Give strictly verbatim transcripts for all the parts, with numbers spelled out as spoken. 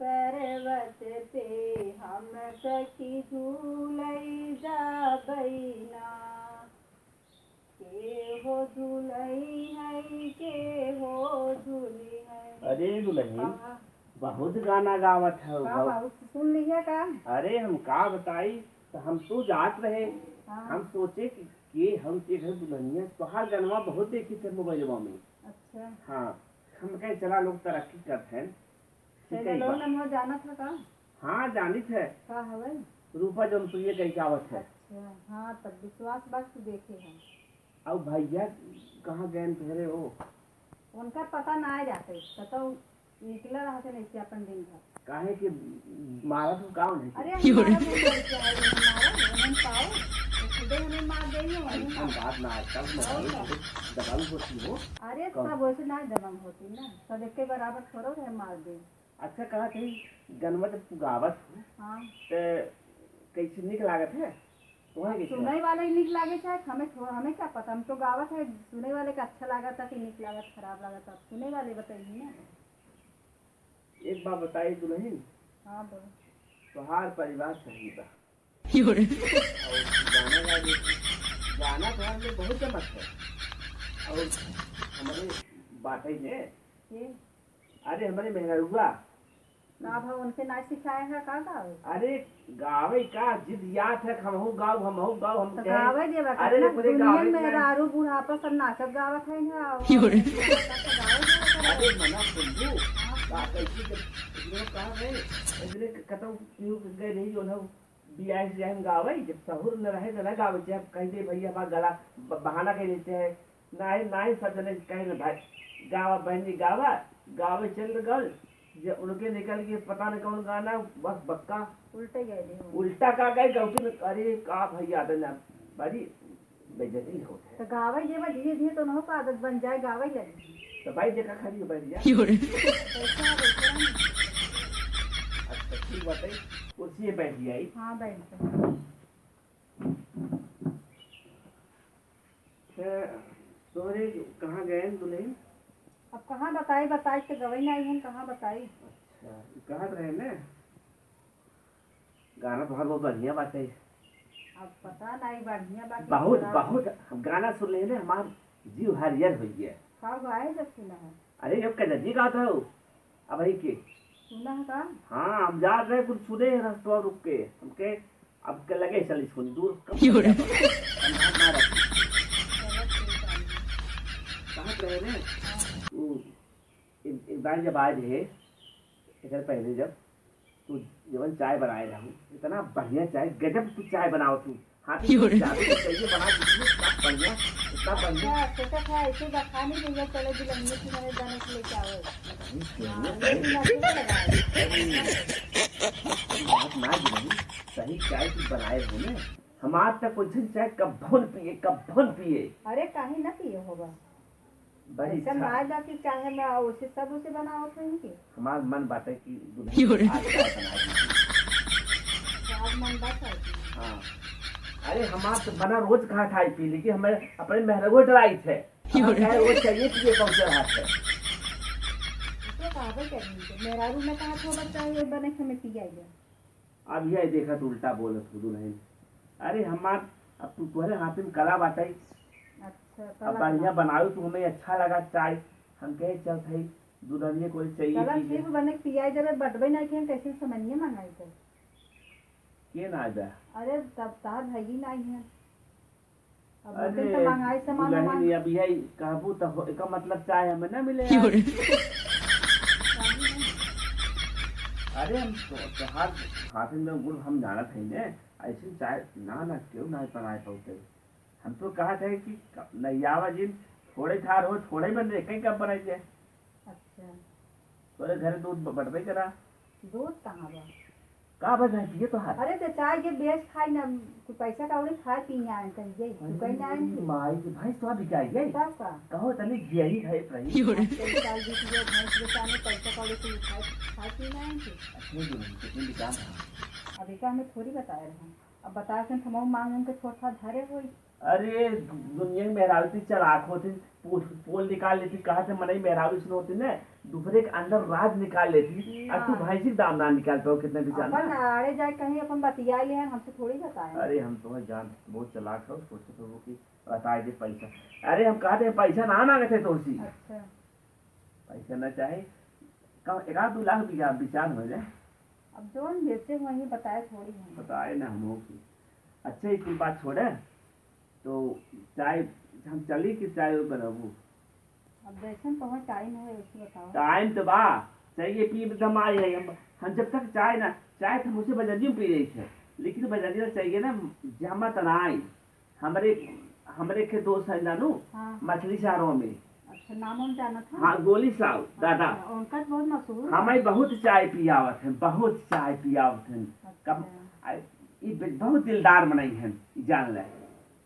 पर्वत पे हम सखी झूलई जाबई ना, के हो झूलई है, के हो झूली है। अरे दुलहिन, कहा? बहुत गाना गावत है का बहुत। बाबू, सुन लिया का? अरे हम का बताई, तो हम तो जात रहे, हाँ। हम सोचे कि, कि हम के घर दुलहिनिया तोहार गनवा बहुत देखी थे मोबाइलवा में। अच्छा। हाँ, हम कहे चला लोग तरक्की करत हैं। ठीक है, चलो बा। नमो जानत है का? हाँ, जानित है। का हवे? रूपा जौनपुरिया कह के आवत है। अच्छा, हाँ, तब विश्वास बात तो देखे हम। अब भैया कहाँ गए फेरे हो? उनका पता ना आ जाते, कतौ निकला रहते नहीं से अपन दिन भर। काहे कि मारत हो का उन्हें? अरे, हम मारत नहीं करते हैं, हम मारत, हम पाओ, तो खुदे हमें मार देंगे, वहीं हम मार। बात ना आजकल और मारो, क्या? बहुत दबाऊ होती हो। अरे, कौन? सब वैसे ना दबंग होती ना, सब एक के बराबर थोड़ो है, मार दे। अच्छा, कहा थे, गनवा जब तू गावत हो, हाँ। त कैसे निक लागत है? तोहरा कैसे सुनई लागत? वाले ही निक लागे चाहे हमें थो-, हमें क्या पता, हम तो गावत है, सुनई वाले का अच्छा लागत है कि निक लागत, खराब लागत, अब सुनई वाले बताइए ना। एक बात बताई दुलहिन, हाँ, बोलो। तोहार परिवार सही बा। यो रे। और गाना गा देती, गाना तोहार में बहुत चमक है। और हमारे बाटे में, ये? अरे हमारे मेहररुआ। का भा उनके ना सिखाए है का गावे? अरे गावे का जिद याद है, हमहू गाओ, हमहू गाओ, हम तो कहे, गावे देवा अरे कितना पूरे दुनिया गावे में के ना। मेहरारू बुढ़ापा सब नाचत गावत है ना, और यो रे। गावे देवा करे। अरे मना सुनबू, हाँ। का कैसे जब लोग कहा गए, इतने कतौ क्यों गए रही जो ना बियाह सियाह में गावे, जब सहूर न रहे तो ना गावे, जब कह दे भैया हमारा गला ब-, बहाना कह देते हैं, नाहीं, नाहीं, सब जने कहे ना भाई, गावा बहनी गावा, गावे चल गल, जे उनके निकल के पता न कौन गाना, बस बक्का उल्टे गए थे। उल्टा का गए, गलती में, अरे का भैया, तो ना, बड़ी बेइज्जती होत है। तो गावे जे बा धीरे धीरे तो उनहु का आदत बन जाए, गावे लगे। तो भाई देखा खड़ी हो बैठ जा। यो रे। कैसे हो, कैसे हो? अच्छा ठीक बात है, कुर्सी पे बैठ जाई। हाँ, बैठ जा। अच्छा, तोहरे कहाँ गए दुलहिन? अब कहाँ बताई, बताई तो गवे ना आई हम, कहाँ बताई? अच्छा, कहाँ रहे ने? गाना तोहार बहुत बढ़िया बाटे। अब पता नहीं बढ़िया बा कि बहुत, खराब। बहुत, हम गाना सुन लेने, हमार जीव हरियर हो गया। का गाए जब सुना है? अरे, जब कजरी गात हो, अब है के? सुना है का? हाँ, हम जात रहे, कुछ सुने हैं रस्तवा रुक के। हमके, अब के लगे चली सुनी दूर, कब यो रे। चली जाता है? हम हाथ ना रखी। चलो, ठीक है। कहाँ रहे ने? हाँ। वो एक, एक बार जब आए रहे, एकर पहले जब तू जवन चाय बनाए रहू, इतना बढ़िया चाय, गजब तू चाय बनावत हूँ। हाँ, तो यो रे। जादू तो चाहिए बना दीजिए, इतना बढ़िया, इतना बढ़िया। अच्छा, सोचा था ऐसे बखाने के लिए चले दुल्हनिया की मैंने जाने के लिए क्या हो। नहीं, हाँ, सुनिए, ये भी मशीन लगाए। अरे, बात ना जी नहीं, सही चाय तू बनाए हो ने। हमार तक कोई चाय कब्बो न पिए, कब्बो न पिए। अरे, काहे ना पिए होगा? बड़ी ऐसा इच्छा। ना बा कि चाहे ना उसे सब उसे बनावत होई कि? हमार मन बाटे कि दुल्हन यो रे। आज चाय बना दी। तो आज मन बाटे कि? हाँ। अरे हमार तो बना रोज कहा था पी, लेकिन हमें अपने मेहरगो डराई थे। यो रे। हमार चाहे रोज चाहिए पिए पहुँचे रहा थे। तो कहा भाई क्या नहीं, मेहरारू में कहा थोड़ा चाहे बने हमें पी जाएगा। अब यह देखत उल्टा बोलत हो दुल्हन। अरे हमार, अब तू तोहरे हाथ में कला बाटे। अच्छा, अब कला बढ़िया बा। बनाओ तू, हमें अच्छा लगा चाय, हम कहे चल भाई दुल्हनिया कोई चाहिए चला चीज। ठीक बने पियाई देबे, बटबे नहीं कि हम कैसे समनिया मंगाई तो। के ना आइबा? अरे तब तार भाई ना आई है। अब अरे, उनके तो मंगाई सामान दुल्हन, वामान। अब यही कहबू तो हो, एकर मतलब चाय हमें ना मिले यो यार। रे। अरे, हम तो, तोहार हाथ में गुण हम जानत हई ने, ऐसे चाय ना, ना केहू ना बनाए पौते। हम तो कहत है कि क-, नहीं आवा जिन, थोड़े थार हो, थोड़े बन रहे, कई कब बनाई जाए। अच्छा। तोरे घरे दूध ब-, बटबे करा। दूध कहाँ बा? का बा भैंस ये तोहार? अरे तो चाय जे बेच खाई ना, कुछ पैसा कौड़ी खाए पी आए कहीं जे, तू कहीं ना आए अरे कि? माई के भैंस तो बिकाई गई। तब का? कहो तनी यही है भाई। यो रे। अब कई साल बीत गए, भैंस बेचाने पैसा कौड़ी कुछ खाए, खाए पी ना आए कि? अपने जो नहीं, कितने दुकान था। अब एका हमें थोड़ी बताए रहे। अब बताए थे, हम मांग उनके थोड़ा थोड़ा धरे होई। अरे, दुनिया में मेहरारू इतनी चालाक होती, पो-, पोल निकाल लेती, कहाँ से मनई मेहरारू इसने होती ने, दूसरे के अंदर राज निकाल लेती, और तू ना। भैंसी के दाम ना निकाल पाओ, कितना बेचारा। अपन आड़े जाए कहीं अपन बतिया ले, हमसे थोड़ी बताए। अरे, हम तो जान बहुत चालाक हो, सोचत हो कि बताए दे पैसा। अरे, हम कहते हैं, पैसा ना मांगते तो उसी। अच्छा। पैसा ना चाहे, कम एक आध दो लाख बिचा-, विचार हो जाए। अब जौन बेचे वही बताए थोड़ी हम। बताए ना हम हो कि। अच्छा, एक बात छोड़े, तो चाय हम चली कि चाय बनाबू? अब जैसन तोहर टाइम है, वैसे बताओ। टाइम तो बा, चाहिए पी एकदम आई है। हम, हम जब तक चाय ना, चाय तो मुझसे बजरियो पी रही थे, लेकिन बजरिया चाहिए ना, जमा तनाई। हमरे, हमरे के दोस्त है जानू, हाँ। मछली शहरों में। अच्छा, नाम हम जानत हैं। हाँ, गोली साहब, दादा। अच्छा, उनका तो बहुत मशहूर है। हमें बहुत चाय पियावत हैं, बहुत चाय पियावत हैं। अच्छा। कब, आ, ई बे-, बहुत दिलदार मनई हैं, ई जान ले।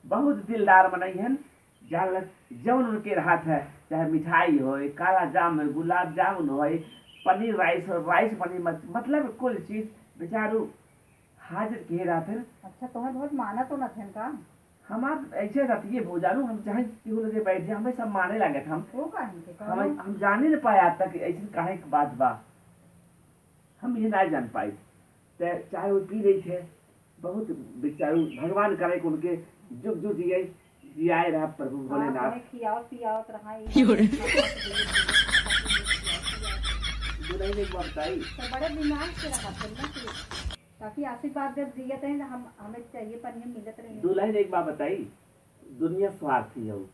बहुत दिलदार मनई हैं, जान ले। जौन उनके रहत है, चाहे मिठाई होए, काला जाम होए, गुलाब जामुन होए, पनीर राइस होए, राइस पनीर मत-, मतलब कुल चीज बेचारू हाजिर किए रहत हैं। अच्छा, तोहे बहुत मानत उनत हैं का? हमार ऐसे रहती है भौजानू, हम चाहे केहू लगे बैठ जाए, हमें सब माने लागत हम। वो काहे के हम, कहलो? हम जाने न पाए आज तक ऐसे काहे के बात बा, हम ये ना जान पाई। ते चाय वो पी रही थे, बहुत बेचारू भगवान करे कि उनके जुग जुग जिए, जियाए रहा प्रभु हाँ, भोलेनाथ। हमें खियावत पियावत रहा, ये क्यों रे? दुल्हन एक बात बताई। तो बड़े दिमाग से रहा थे ना कि ताकि आशीर्वाद जब दिए थे ना, हम, हमें चाहिए पर ये मिलत रहे। दुल्हन एक बात बताई, दुनिया स्वार्थी हो।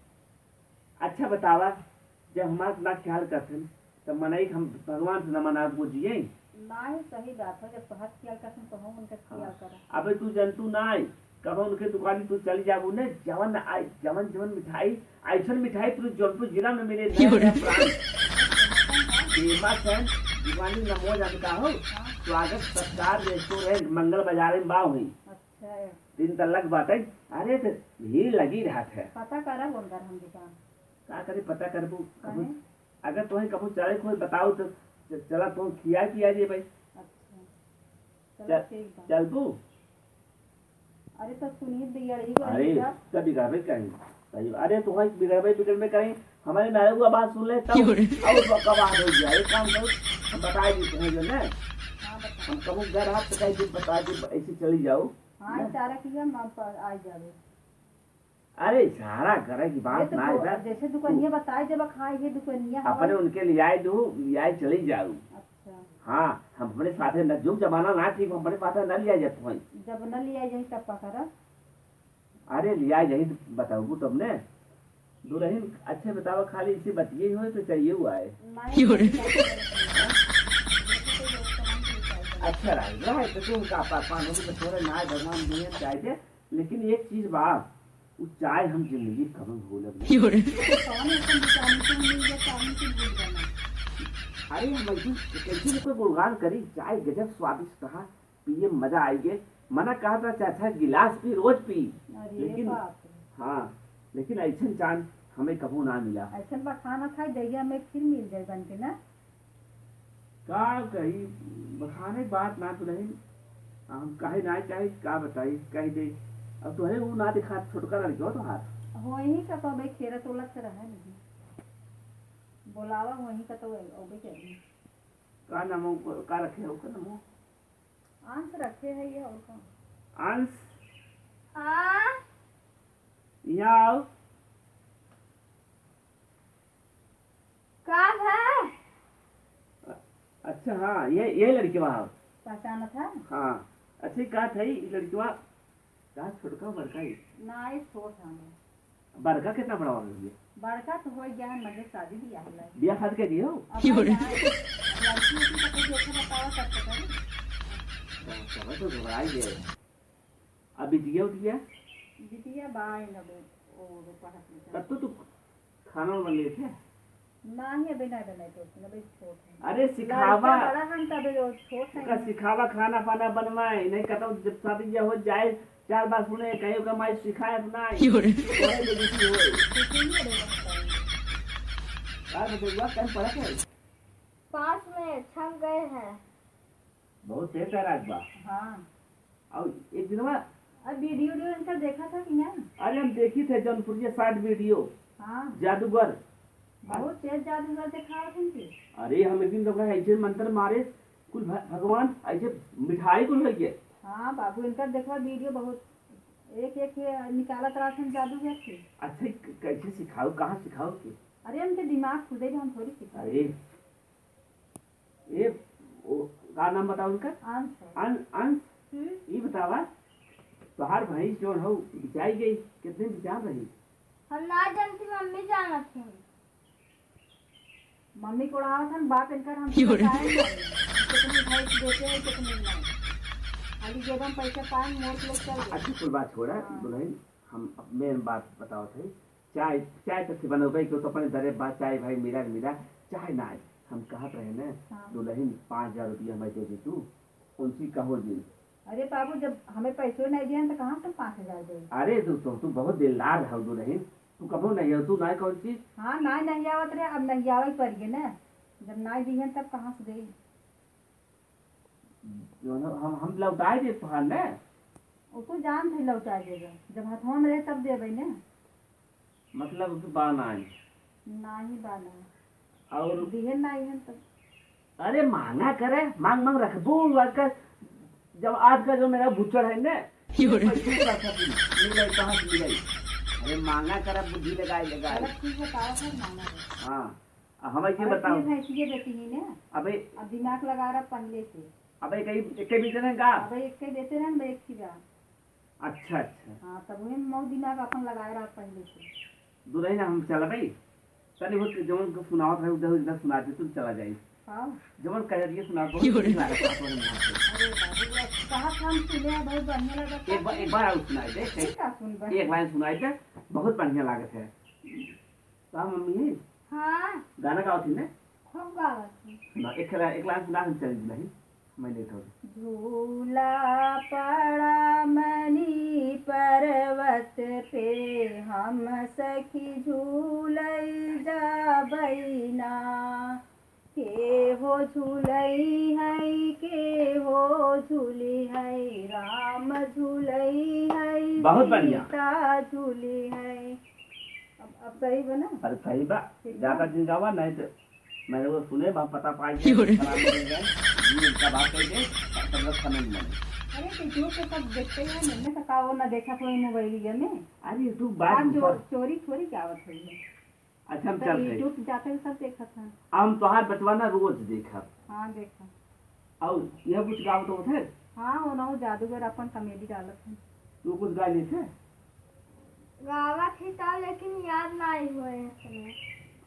अच्छा बतावा, जब हमार ना ख्याल करथन, तब मनई हम भगवान से न मना बुझिए। नाही, सही बात है, जब तोहार ख्याल करथन, तो हम उनके ख्याल हाँ। करब। अबे तू जनतू नाही, कब उनके दुकान तू चली जाबू ने, जवन आई, जवन, जवन मिठाई, ऐसन मिठाई पूरे जौनपुर जिला में मिले, क्यों रे? नया, नया brand। Famous है, दुकानी नमो जान का हो, हाँ। स्वागत सत्कार रेस्टोरेंट मंगल बाजार में बा हुई। अच्छा। तीन तल्ला के बात है। अरे तो भीड़ लगी रहत है। पता करब उनकर हम दुकान। का करे पता करबू? काहे? अगर तोहे कबो चले कोई बताओ तो च-, चला तो खिया पिया जे भाई। अच्छा। चलो चल, ठीक बा। चलबू? अरे तो सुनिए भैया, यही को अरे, रहने का। तब बिगड़बे कहीं। सही, अरे तोहे बिगड़बे, बिगड़बे कहीं। हमारे नारे हुआ बात सुन ले तब। क्यों रे? अब तो कब आ गई यार? एक काम करो, हम बताए देते हैं जो ना। हाँ, बता। हम कबो घर हाथ तो कहीं दिन बता दे, ऐसे चली जाओ। हाँ, ना? इशारा किया, हम आप आ जावे। अरे, इशारा करे की बात ये तो ना दो-, है। जैसे दुकनिया बताए देबा, हाँ, ये दुकनिया अपने हमारे उनके लियाए दू, लियाए चली जाऊ। अच्छा। हाँ, हम अपने साथे न, जुग जमाना ना ठीक, हम अपने साथे न लियाए जात होई। जब न लियाए जाई, तब का करब? अरे, लियाए जाई, बताबू तब ने। दुल्हन, अच्छे बतावा, खाली इसी बतिये होए तो चाहिए हुआ है। नहीं, क्यों रे? अच्छा रहा, रहा, तो तुम का पा-, पानो भी तो थोड़े ना है, भगवान दुनिया में चाहे थे। लेकिन एक चीज बा, उ चाय हम जिंदगी कबो भूलब नहीं। क्यों रे? कौन ऐसन विटामिन से मिल गया, चाय में से भूल जाना? अरे, हम ऐसे कैसे लोग को गुणगान करी, चाय गजब स्वादिष्ट रहा, पिए में मजा आई गे। मना कहा था, चाचा गिलास पी, रोज पी। अरे लेकिन, बाप रे। हाँ, लेकिन ऐसन चांद हमें कबो ना मिला। ऐसन बखाना था, जइया में फिर मिल जाए बन के ना। का कही, बखाने के बात ना तो नहीं, हम काहे ना चाहे, का बताई, कह दे। अब तोहरे ऊ ना दिखा, छोटका लड़का हो तोहार। वही का तो अबे खेलत उलत से रहे नहीं। बोलावा वही का तो अबे करी। का नाम हो, का रखे हो, का नाम हो? अंश रखे है ये और का? अंश? हाँ? यहाँ आओ। का है? अ-, अच्छा, हाँ, ये, ये लड़कवा है। पहचानत है? हाँ। अच्छा, का था ई लड़कवा? का छोटका बड़का ही? ना, ये छोट है। बड़का कितना बड़ा हो गया? बड़का तो हो गया है, मजे शादी बियाह होला। बियाह शादी कर दियो? अब क्यों रे? ना, लड़की उड़की का कोई देखा बतावा तब तो करी। समझ तो घबराई गए। अब बिटिया उटिया? बिटिया बा, इन अब वो, वो पढ़त लिखत। तब तो तू खाना बन लेते? नाही, अबे नाही बनाई तो, अबे छोट है। अरे सिखावा। लड़का बड़ा हन, तबे वो छोट है। ओका सिखावा खाना पाना बनवाए, नहीं कहता हूँ, जब शादी ब्याह हो जाए, चार बार सुने, कहीं ओका माई सिखाए तो नाही। क्यों रे? वही बेइज्जती होए। सीखेंगे रे, हम करेंगे। यार, बतौआ, कहीं पढ़त है? पास में छम गए हैं। बहुत तेज तैराक बा। हाँ। और एक दिन बा अब वीडियो, वीडियो इनका देखा था कि नहीं? अरे हम देखी थे जौनपुरिया short video। हाँ। जादूगर। बहुत तेज जादूगर देखावत हन कि। अरे, हम एक दिन देखा ऐसे मंत्र मारे, कुल भ-, भगवान ऐसे मिठाई कुल होइ गए। हाँ बाबू, इनकर देखवा वीडियो बहुत एक एक के निकालत रहत हन जादूगर के। अच्छा, क-, कैसे सिखाओ, कहाँ सिखाओ के? अरे, उनके दिमाग खुदे भी हम थोड़ी सिखाओ। अरे, ए, ओ, का नाम बताओ उनका? अंश है। अं-, अंश? हम्म। ई बतावा, तोहार भैंस जौन हौ, बिचाई गई, कितने बिचान रही? हम ना जानती, मम्मी जानत है। मम्मी को उड़ावत हन, बाप इनकर हम बताए नहीं। कितने भैंस देते हैं, कितने नहीं। खाली जेब में पैसा पाए, मोर के लोग चल गए। अच्छी कुल बात छोड़ा, हाँ। दुल्हन, हम अब मेन बात बतावत है। चाय, चाय तक से बनौबे, क्यों तो अपने दरे बात, चाय भाई मेरा, मेरा, चाय ना आए। हम कहत रहे न, हाँ। दुल्हन पाँच हजार रुपया हमें दे दे तू, उनसे कहो जी। अरे बाबू, जब हमें पैसो नहीं दिया तो कहाँ से पाँच हजार दे? अरे तू, तू, तू बहुत दिलदार है दुल्हन, तू कबो नहीं हो, तू ना कौन चीज। हाँ, ना नहीं आवत रहे, अब नहीं आवे पड़ गए ना, जब ना दिहन तब कहाँ से दे? जौन हम, हम लौटाए देब तोहार ने। वो तो जान थे लौटाए देबे, जब हथवा में रहे तब देबे ने। मतलब कि बा नाई। नाही बा ना। और दिहे नाही है तब। अरे मांगा करे, मांग मांग रखबू आजकल, जब आजकल जो मेरा बुच्चड़ है ने, यो रे। पैसे का सब मिले, कहाँ से मिले? अरे मांगा करे, बुद्धि लगाए, लगाए। गलत चीज बताओ फिर मांगा करे। हाँ। अब हमें ये और बताओ। फिर भैंसिए बेटी ही ने। अबे। अब दिमाग लगा रहा पहले से। अबे कहीं एक के बेचे रहें का? अबे एक के बेचे रहें, अबे एक ही बा। अच्छा, अच्छा। हाँ, तब उहे मऊ दिमाग अपन लगाए रहा पहले से। दुल्हन हम चलबे। तनी बहुत जवन को सुनावत रहे, उधर, उधर सुना दे, तुम चला जाई। हाँ। जवन कह दिए सुना, बहुत क्यों रे? नीक लागत बा तोरे मुँह से। अरे बाबू, अब कहा था हम सुने हैं, बहुत बढ़िया लगा एक बार, था। एक बार और सुनाई दे, ठीक है, सुन बस। एक लाइन सुनाई दे, बहुत बढ़िया लागत है। का मम्मी है? हाँ। गाना गावत ही ने? खूब गावत ही। सुना, एक ला-, एक लाइन सुना, हम चली दुल्हन। मैं लेट हो गई। झूला पड़ा मनी पर्वत पे, हम सखी झूलई जाबई ना। के हो झूलई है, के हो झूली है, राम झूलई है, बहुत बढ़िया। सीता झूली है। अब, अब सही बा ना? अरे सही बा। ठीक बा। ज्यादा दिन गावा, नहीं तो मैंने वो सुने, वहाँ पता पाई गया, क्यों रे? खराब हो गया, ये इनका बात कह के, तब तक समय नहीं बने। अरे, तो जो तो सब देखते हैं, मैंने तो कहा, वो ना देखा कोई मोबाइल में। अरे, तू बात आप चो-, ऊपर। चोरी थोड़ी क्या आवत हुई है? अच्छा, हम तो चलते हैं। YouTube जाते हैं, सब देखत हैं। हम तोहार बचवा ना रोज देखब। हाँ, देखब। और यह कुछ गावत होत है? हाँ, वो ना, वो जादूगर अपन comedy डालत है। तू कुछ गा लेत है? गावत ही था, लेकिन याद नहीं हुए इतने।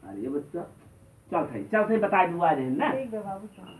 अरे बच्चा, चल भाई, चल भाई, बता दू आ रहे हैं ना। ठीक बा बाबू, चल।